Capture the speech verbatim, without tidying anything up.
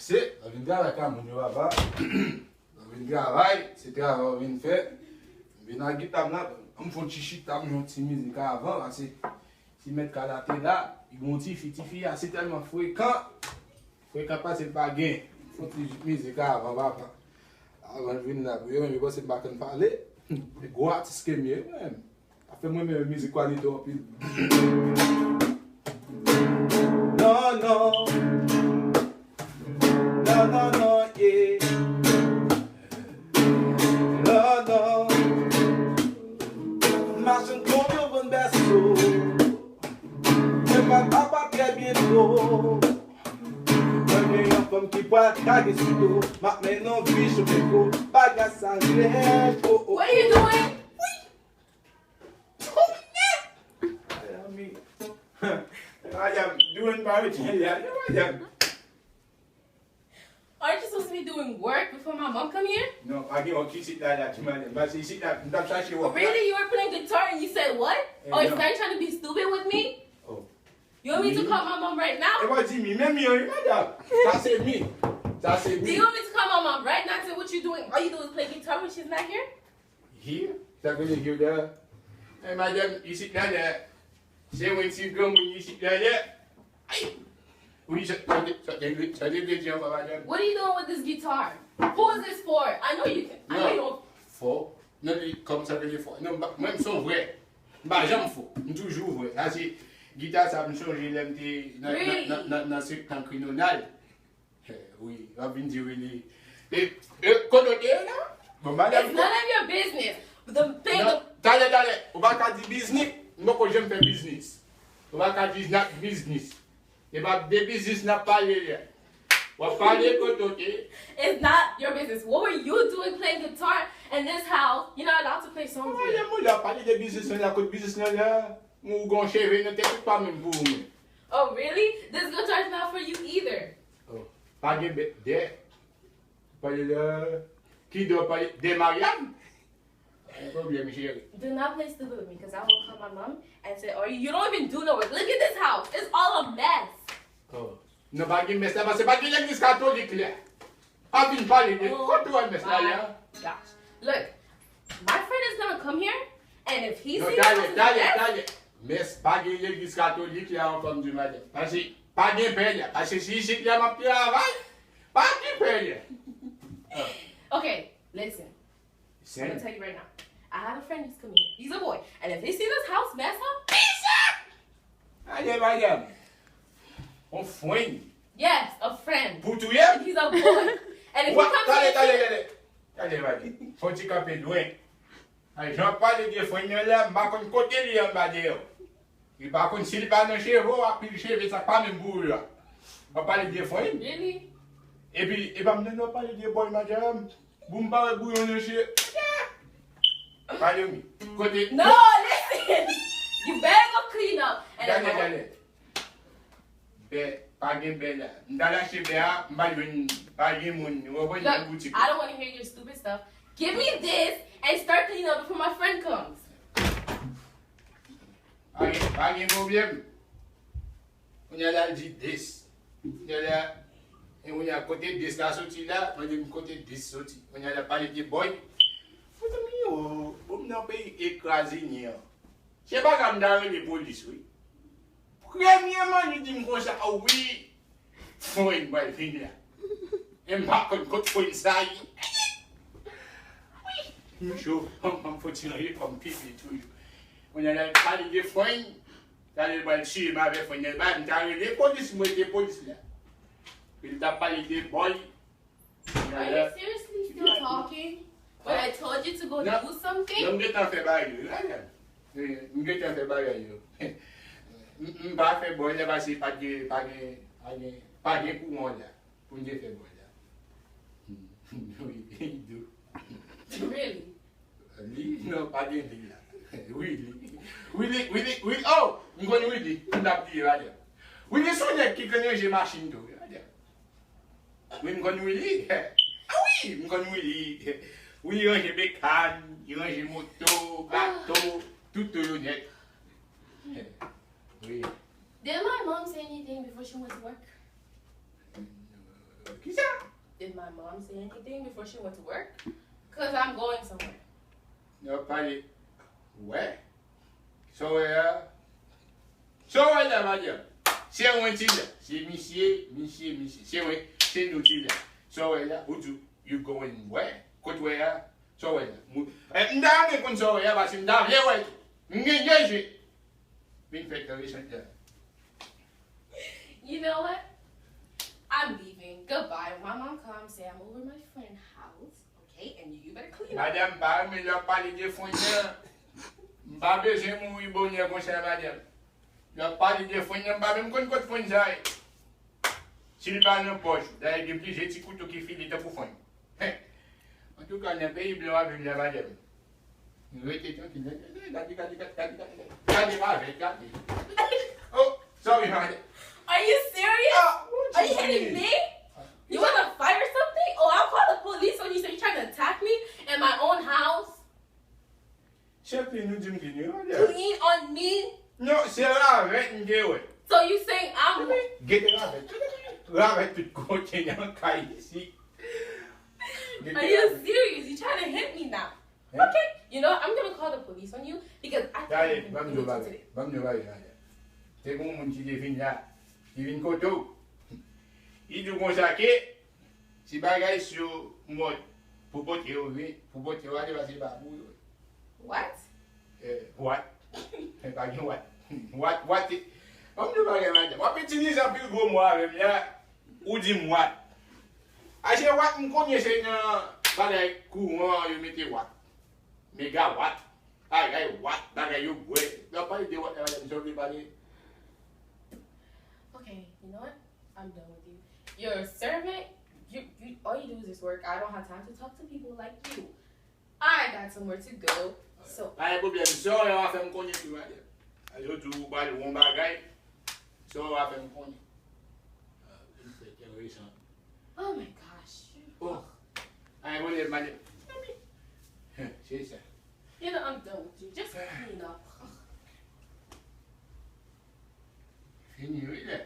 Se, mwen vin travay ka moun yo papa. Mwen vin travay, se travay mwen vin fè. Mwen vin ak gita m la, m fè yon ti chita, m jwe yon ti mizik avan, pase ti mèt kala te la, li gon tifi, tifi a se tèlman frekan, frekan pase l pa gen. M fè yon ti mizik avan papa. Avan l vin la, pou yo menm yo panse m pa konn pale. Gwo atis ke m ye, mwen menm. Afè mwen menm mizik kwalite anpil. Non, non. Non, non, non, yeah. Non, non. Machann konbyen w vann bèso. Mwen pa papa trè byento. Mwen gen yon fanm ki pral kage sou do. M ap mennen yon vi cho peko. Bagay sa rèd. Oh, oh. What are you doing? What are you doing? Madanm, doing pa retire li a, madanm. Aren't you supposed to be doing work before my mom come here? Non, pa gen wòk isit la, la, ti madanm. Pase isit la, m t ap chache wòk la. Really? You were playing guitar and you said what? Eh, oh, is Danny trying to be stupid with me? Oh. You want me to call my mom right now? E pa di mi, men mi an, wi, madanm. Sa se mi. Sa se mi. Do you want me to call my mom right now and say what you doing? All you do is play guitar when she's not here? Here? Sa vle di here dèyè. Eh, madanm, isit la dèyè. Se mwen ti granmoun isit la dèyè. Ay! Wi, sa, sa te, sa te, sa te vle di ankò, madanm? What are you doing with this guitar? Who is this for? I know you can. I know you don't. Fò? Non, li, kòm sa vle di fò. Non, mwen, m se yon vrè. M pa janm fò. M toujou vrè. Sa se gita sa, m sonje lè m te nan, nan, nan, nan, nan sektè Krinonal. Eh, wi, w ap vin di wi li. E, e, kote w te ye la? Bon, madanm. It's none of your business. The thing. Non, talè, talè. Ou pa ka di biznis. M poko janm fè biznis. Ou pa ka di n ap biznis. E pa de biznis n ap pale la. W ap pale kote w te ye. It's not your business. What were you doing playing guitar in this house? You're not allowed to play songs here. Madanm, ou la pale de biznis la, kote biznis la la. Ou gon cheve nan tèt ou pa menm pou ou menm. Oh, really? This guitar is not for you either. Oh, pa gen bè, dè. Pale de, ki dè w pale de Marianne? Gen pwoblèm, cheri. Do not play stupid with me, 'cause I will call my mom and say, oh, you don't even do no work. Look at this house. It's all a mess. Oh. Non, pa gen mès la, paske pa gen legliz katolik la. Pa vin pale de kote w wè mès la ye a. Oh my gosh. Look, my friend is gonna come here, and if he sees this house is a mess. Non, talè, talè, talè. Mès pa gen legliz katolik la ankò, m di madanm. Paske pa gen pè la. Paske si isit la m ap travay, pa gen pè la. Ah. Okay, listen. I'm gonna tell you right now. I have a friend who's coming here. He's a boy. And if he sees this house mess up, he's up! Talè, madanm. On friend. Yes, a friend. Pou touye m? He's a boy. And if he comes here, talè, talè, talè. Talè, madanm. Fò w ti kanpe lwen. Ay, jan w ap pale de friend nan la, m pa konn kote li anba dèyè. Li pa konn si li pa nan cheve w, ak pil cheve sa k pa menm pou ou yo a. W ap pale de friend? Really? Epi, e pa m tande w ap pale de boy, madanm. Pou m pa wè bouyon nan cheve. Pale wi. Kote? No, listen. You better go clean up. And gade, gade. Bè, pa gen bè la. M t al achte bè a, m pa jwenn, pa gen moun. Ou konprann nan boutik. Look, I don't want to hear your stupid stuff. Give me this and start cleaning up before my friend comes. Pa gen, pa gen pwoblèm. Kounye a la, l di dis. Kounye a la, e kounye a, kote dis la soti la, mwen di m kote dis soti. Kounye a la, pale de boy. Mezanmi o, bon, m nan peyi Etazini an. Se bagay m ta rele polis, wi. Premyèman, li di m konsa, a wi, fon en mwen vin la. E m pa konn kot fon sa ye. Wi, m cho, m, m foti ranje kòm pipi toujou. Kounye a la, pale de fon, talè l pral tiye m avèk fon nan. Ba, m ta rele polis, m rete polis la. Epi l t ap pale de boy. Are you seriously still talking? When I told you to go do something? Non, m gentan fè bagay yo. Gade. Eh, m gentan fè bagay yo. M, m pa fè bò la paske pa gen, pa gen, pa gen, pa gen kouran la. Pou m te fè bò la. Wi, li dou. Really? Li? Non, pa gen li la. Wi, li. Wi, li, wi, li, wi, oh! M konn wi, li. M t ap bliye, gade. Wi, li se yon nèg ki konn ranje machin tou, gade. Wi, m konn Willy. A wi, m konn Willy. Wi, li ranje bekàn, li ranje moto, bato, tout tou yo nèt. Wi. Did my mom say anything before she went to work? Kisa Did my mom say anything before she went to work? Cause I'm going somewhere. Yo pale. Wè? Sa w wè a? Sa w wè la, madanm? Se mwen ki la. Se misye, misye, misye. Se mwen, se nou ki la. Sa w wè la? Ou di, you going where? Kot w wè a? Sa w wè la? Mou- Eh, m ta renmen konn sa w wè a, paske m ta vle wè tou. M gen de je. Vin fè kè resan la. You know what? I'm leaving. Goodbye. When my mom comes, say I'm over my friend house, okay? And you better clean up. Madanm, pa renmen lè w ap pale de frenn nan. M pa bezwen mouri bonè konsa, madanm. Lè w ap pale de frenn nan, m pa menm konn kot frenn sa ye. Si li pa nan pòch ou, dayè gen plizyè ti kouto ki file tankou frenn. Antouka, nan peyi blan w ap viv la, madanm. Rete trankil. Gade, gade, gade, gade, gade, gade. Gade ravèt, gade. Oh, sorry, madanm. Are you serious? Ah, what Are you you hitting doing? me? You wanna fight or something? Oh, I'll call the police on you. So you trying to attack me in my own house? Se clean ou di m clean wi, madanm. Clean on me? Non, se ravèt m te wè. So you saying I'm Gete ravèt. Ravèt tout kote nan kay isi. Are you serious? You trying to hit me now? Hein? Okay, you know what? I'm gonna call the police on you because I can't Dale, even ban m do anything bagay. today. Ban m do bagay, madanm. Te gen yon moun ki te vin la. Li vin kote w. Li di w konsa ke si bagay si yo mòd pou pote yo vin, pou pote yo ale, paske se pa pou yo. What? Eh, what? Eh, pa gen what. What, what? Ban m di w bagay, madanm. W ap itilize anpil gwo mo avè m la. Ou di m what? A se what m konnen se nan bagay kouran yo mete what. Megawatt. Bagay what, bagay yo bwè. Lè w ap pale de what, madanm, sa w vle pale? Okay, you know what? I'm done with you. You're a servant. You, you, all you do is just work. I don't have time to talk to people like you. I got somewhere to go. So, Pa gen pwoblèm. Sa w wè w a fè m konnen tou, madanm. Yo di w pral wè yon bagay. Sa w wè w a fè m konnen. Ah, se enteresan. Oh my gosh. Oh. Pa gen pwoblèm, madanm. Se sa. You know, I'm done with you. Just clean up. Fini, wi, la.